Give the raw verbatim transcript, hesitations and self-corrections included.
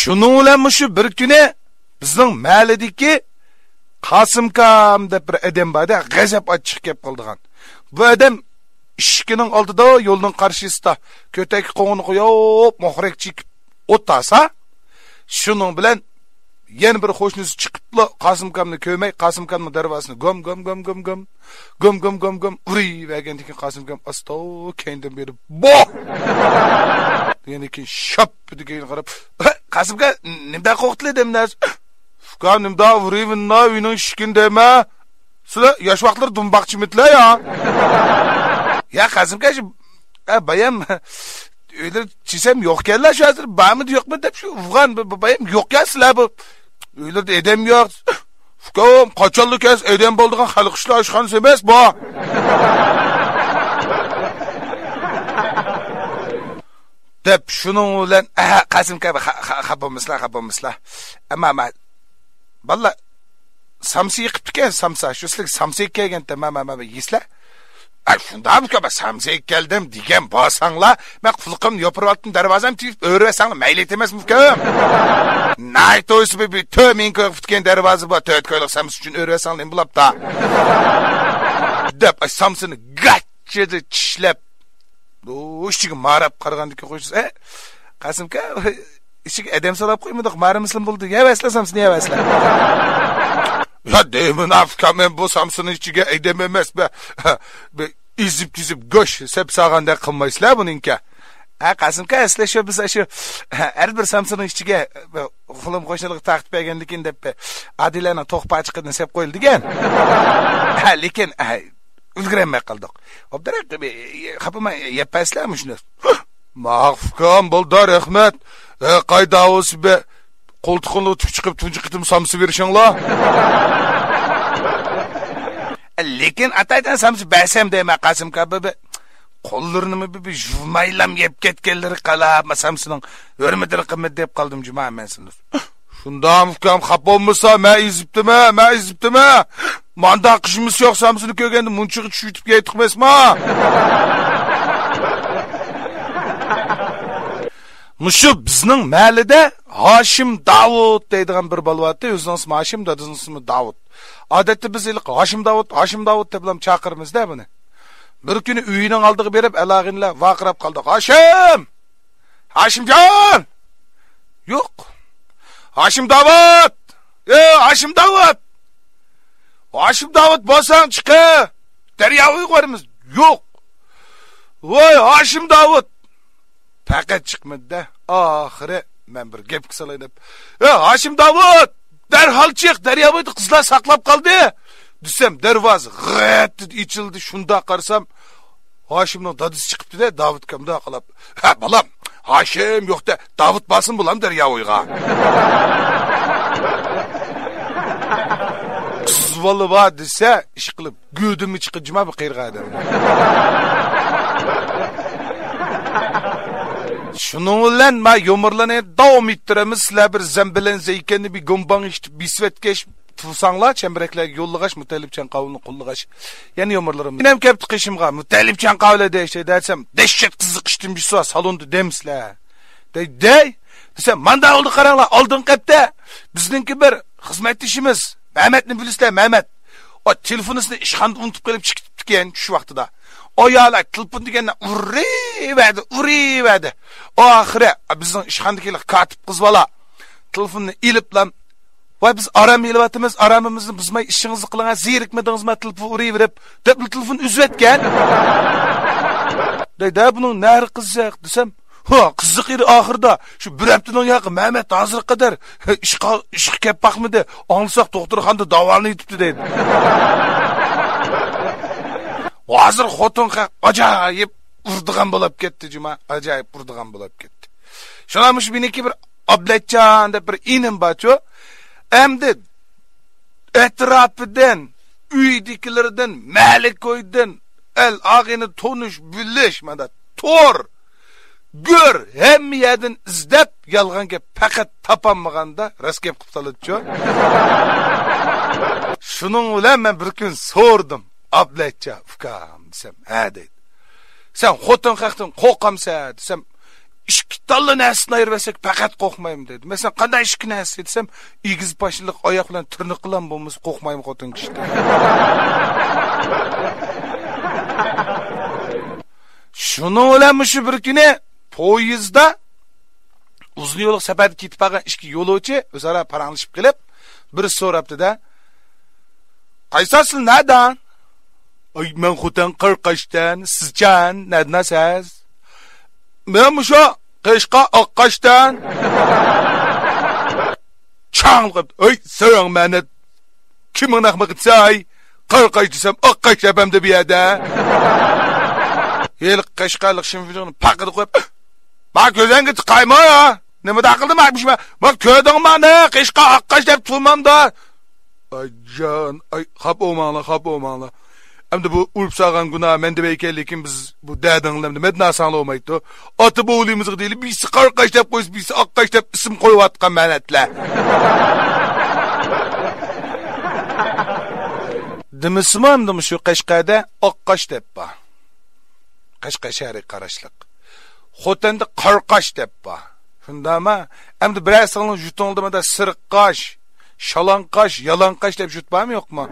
شۇنىڭ بىلەن مۇشۇ بىر كۈنى بىزنىڭ مەھەللىدىكى قاسىمكام دەپ بىر ئادەم بار-دە، غەزەپ ئاچچىق گەپ قىلىدىغان. بۇ ئادەم ئىشىكىنىڭ ئالدىدا، يولنىڭ قارشىسىدا كۆتەككە قوڭىنى قويۇپ، موخرەك چېكىپ ئولتۇرسا، شۇنىڭ بىلەن يەنە بىر قوشنىسى چىقىپلا قاسىمكامنى كۆرمەي، قاسىمكامنىڭ دەرۋازىسىنى گوم، گوم، گوم، گوم، گوم، گوم، گوم، گوم، گوم ئۇرۇۋەرگەندىن كېيىن، قاسىمكام ئاستا كەينىدىن بېرىپ، بوھ! دېگەندىن كېيىن شاپپىدە كەينىگە قاراپ، قاسىمكا، نېمىدە قوقتىلى دەمدە؟ ئۇكا، نېمىدە ئۇرۇۋېرىڭلار ئۆينىڭ ئىشىكىنى دەيمەن. سىلەر ياش ۋاقىتلىرى دۇمباقچىمىتىلەر يا؟ يا قاسىمكا، شۇ، ئە، بايام ئۆيلىرى چىسەم يوقكەنلا، شۇ ھازىر بارمىدى يوقمىدى دەپ شۇ ئۇرغان، ب-، ب-، بايام يوق يا سىلەر بۇ ئۆيلىرىدە ئادەم يوق. ئۇكام، قاچانلا كەلسە ئادەم بولىدىغان خەلق ئىشلار ئاشخانىسى ئەمەس بۇ. دەپ شۇنىڭ بىلەن، ئەھە، قاسىمكا، خا-، خا-، خاپا بولمىسىلا، خاپا بولمىسىلا. ئەمما، ئەمما، بالىلار، سامسا يېقىپتىكەن، سامسا. شۇ سىلەرگە سامسا يېگەن، ما، ما، ما، ما، يېسىلە. ئە، شۇنداق ئۇكا، سامسا يېگەن دېگەن بولساڭلار، مەن قۇلىقىمنى يوپۇرۇۋالدىم، دەرۋازامنى تېپىپ ئۆرۈۋەرسەڭلار مەيلى ئېتىمەس ئۇكام. ناھايىتى ئويسى بىر، بىر تۆت مىڭ كوي پۇتكەن دەرۋازا بار، تۆت كويلۇق سامسا ئۈچۈن ئۆرۈۋەرسەڭلار نېمە بولاپتا؟ دەپ، ئاي، سامسىنى گاچچىدە چىشلەپ، ئۇ ئىچىگە ماراپ قارىغاندىكىن قوشنىسى، ئە، قاسىمكا، ئىچىگە ئادەم سولاپ قويمىدۇق، مارىمىسىلا بولدى، يەۋەرسىلە سامسىنى، يەۋەرسىلە. يا دەيمەن ئۇكا، مەن بۇ سامسىنىڭ ئىچىگە ئادەم ئەمەس، بە، بە، ئېزىپ-تېزىپ گۆش سېلىپ سالغاندەك قىلمايسىلەر بۇنىڭكى. ھە، قاسىمكا، ئەسلى شۇ، بىز شۇ، ھەر بىر سامسىنىڭ ئىچىگە، بە، قولۇم قوشنىلىق تارقىتىپ بەرگەندىكىن دەپ، بە، ئادىلەنىڭ توخۇ پاچىقىدىن سېلىپ قويىلى دېگەن. ھە، لېكىن، ھە، ئۈلگۈرەلمەي قالدۇق. ئوبدانراق، خاپىماي يەپ بەرسىلەر مۇشۇنى. ماقۇل ئۇكام، بولدى، رەھمەت. ئە، قايدا بولسا بە، قولتۇقۇڭلارغا تۈك چىقىپ تۇنجى قېتىم سامسا بېرىشىڭلار. لېكىن ئاتايدىن سامسا بەرسەم دەيمەن، قاسىمكا، بە، بە، قوللىرىنىمۇ بە، بە، يۇمايلام يەپ كەتكەنلىرى قالاپ، سامسىنىڭ ھۆرمىتىنى قىلمىدى دەپ قالدىم جۇما مەن سىلەر. شۇنداقمۇ ئۇكام، خاپا بولمىسا، مەن ئېزىپتىمەن، مەن ئېزىپتىمەن. مانداق قىشىمىز يوق، سامسىنى كۆرگەندە مۇنچىغا چۈشۈۋېتىپ كەيتۇقمەسما؟ مۇشۇ بىزنىڭ مەھەللىدە ھاشىم داۋۇت دەيدىغان بىر بالا بارتى. ئۆزىنىڭ ئىسمى ھاشىم، دادىسىنىڭ ئىسمى داۋۇت. ئادەتتە بىز ھېلىقى ھاشىم داۋۇت، ھاشىم داۋۇت دەپلا چاقىرىمىزدە بۇنى. بىر كۈنى ئۆيىنىڭ ئالدىغا بېرىپ، ئالاغىنىلا ۋارقىراپ قالدۇق. ھاشىم! ھاشىمجان! يوق. ھاشىم داۋۇت! ئى، ھاشىم داۋۇت! ھاشىم داۋۇت بولساڭ چىقى! دەريا بويىغا بارىمىز. يوق. ۋاي، ھاشىم داۋۇت! پەقەت چىقمىدى-دە. ئاخىرى مەن بىر گەپكە سالاي دەپ، ئى، ھاشىم داۋۇت! دەرھال چىق، دەريا بويىدا قىزلار ساقلاپ قالدى! دېسەم، دەرۋازا غەتتە ئېچىلدى. شۇنداق قارىسام، ھاشىمنىڭ دادىسى چىقىپتۇ-دە، داۋۇت ئۇكام مۇنداق قىلىپ. ھە، بالام، ھاشىم يوق-دە، داۋۇت بارسىمۇ بولامدۇ دەريا بويىغا؟ قىز بالا بار دېسە، ئىشقىلىپ، گۆدىمى چىقىدىجۇما بۇ قېرىغا ئادەم. شۇنىڭ بىلەن ما يۇمۇرلارنى داۋام ئېتتۈرىمىز. سىلەر بىر زەمبىلەن زەيكەننى بىر گۇمباڭ ئىشىتىپ بېسىۋەتكەچ، تۇرساڭلار، چەمبىرەكلەرگە يوللىغاچ، مۇتەللىپ چەنقاۋۇلنى قوللىغاچ. يەنە يۇمۇرلىرىم. ئىنەم كەپتۇ قېشىمغا، مۇتەللىپ چەنقاۋۇلى دەيشتى دەسەم، دەھشەت قىزىقىشتىن بىسۇ سالوندا دەمسىلەر. دەي، دەي. دېسەم، ماندا ئالدى قاراڭلار، ئالدىنقى ھەپتە بىزنىڭكى بىر خىزمەتدىشىمىز مەمەتنى بىلىسىلەر، مەمەت. ئۇ تېلېفونىسىنى ئىشخانىدا ئۇنتۇپ قېلىپ چىقىپتىكەن چۈش ۋاقتىدا. ئايالى تېلېفون دېگەندە ئۇرۇۋەردى، ئۇرۇۋەردى. ئاخىرى بىزنىڭ ئىشخانىدىكى كاتىپ قىز بالا تېلېفوننى ئېلىپلا، ۋاي، بىز ئارام ئېلىۋاتىمىز، ئارامىمىزنى بۇزماي ئىشىڭىزنى قىلىڭ، زېرىكمىدىڭىزما تېلېفون ئۇرۇۋېرىپ، دەپلا تېلېفون ئۈزۈۋەتكەن. دەيدۇ، بۇنىڭ نەرى قىزىق دېسەم، ھا، قىزىق ئىدى ئاخىرىدا. شۇ بىر ھەپتىنىڭ ياقى مەمەت ھازىرغا قەدەر ئىشقا، ئىشقا كەپ باقمىدى. ئاڭلىساق دوختۇرخانىدا داۋالىنىۋېتىپتۇ دەيدۇ. ھازىر خوتۇن خەق ئاجايىپ ئۇرىدىغان بولۇپ كەتتى جۇما، ئاجايىپ ئۇرىدىغان بولۇپ كەتتى. شۇڭا مۇشۇ مېنىڭكى بىر ئابلەتجان دەپ بىر ئىنىم بارچۇ. ئەمدى ئەتراپىدىن، ئۆيدىكىلىرىدىن، مەلىكۆيدىن، ئەل ئاغىنە تونۇش بىلىش، مانا تور، گۆر، ھەممە يەردىن ئىزدەپ، يالغان گەپ پەقەت تاپالمىغاندا راست گەپ قىلىپ سالىدىچۇ. شۇنىڭ بىلەن مەن بىر كۈن سورىدىم، ئابلەتجان ئۇكام دېسەم، ھە دەيدۇ. سەن خوتۇن خەقتىن قورقامسەن دېسەم، ئىككى تاللا نەرسىدىن ئايرىۋەتسەك پەقەت قورقمايمەن دېدى. مەسىلەن، قانداق ئىككى نەرسە دېسەم، ئېگىز باشلىق ئاياق بىلەن تىرنىقىلا بولمىسا قورقمايمەن خوتۇن كىشىدىن. شۇنىڭ بىلەن مۇشۇ بىر كۈنى پويىزدا ئۇزۇن يوللۇق سەپەردە كېتىپ بارغان ئىككى يولۇچى ئۆزئارا پاراڭلىشىپ قېلىپ، بىرسى سوراپتۇ-دە، قايسىسىز نەدىن؟ ئاي، مەن خوتەن قاراقاشتىن، سىزچان، نەدىن سىز؟ مەن مۇشۇ قەشقەر ئاققاشتىن. چاڭ قىلىپ، ئەي، سەرەڭ مەنە، كىمىڭ نەقمە قىتساي؟ قاراقاش دېسەم، ئاققاش دەپەمدى بۇ يەردە. ھېلىقى قەشقەرلىك شىنفىجىڭنى پاقىدا قويۇپ، ما كۆزەڭگە تىقايما يا. نېمە داقىلدى ما بىشمە؟ ما كۆردۈڭ مانى، قەشقەر ئاققاش دەپ تۇرمامدا. ئايجان، ئاي، خاپا بولماڭلار، خاپا بولماڭلار. ئەمدى بۇ ئۇرۇپ سالغان گۇناھ مەندە ئىكەن، لېكىن بىز بۇ دەدىڭلەرنى مەندىن ئالساڭلار بولمايدۇ. ئاتا بوۋىلىرىمىزغا دېيىلى، بىرسى قاراقاش دەپ قويسا، بىرسى ئاققاش دەپ ئىسىم قويۇۋاتقان مەنەتلەر. دېمىسىمۇ ئەمدى مۇشۇ قەشقەردە ئاققاش دەپ بار. قەشقەر شەھىرىگە قاراشلىق. خوتەندە قارىقاش دەپ بار. شۇنداقمۇ؟ ئەمدى بىرەرسىڭلار يۇتۇڭلىدا مادا سېرىققاش، شالاڭقاش، يالاڭقاش دەپ يۇت بارمۇ يوقمۇ؟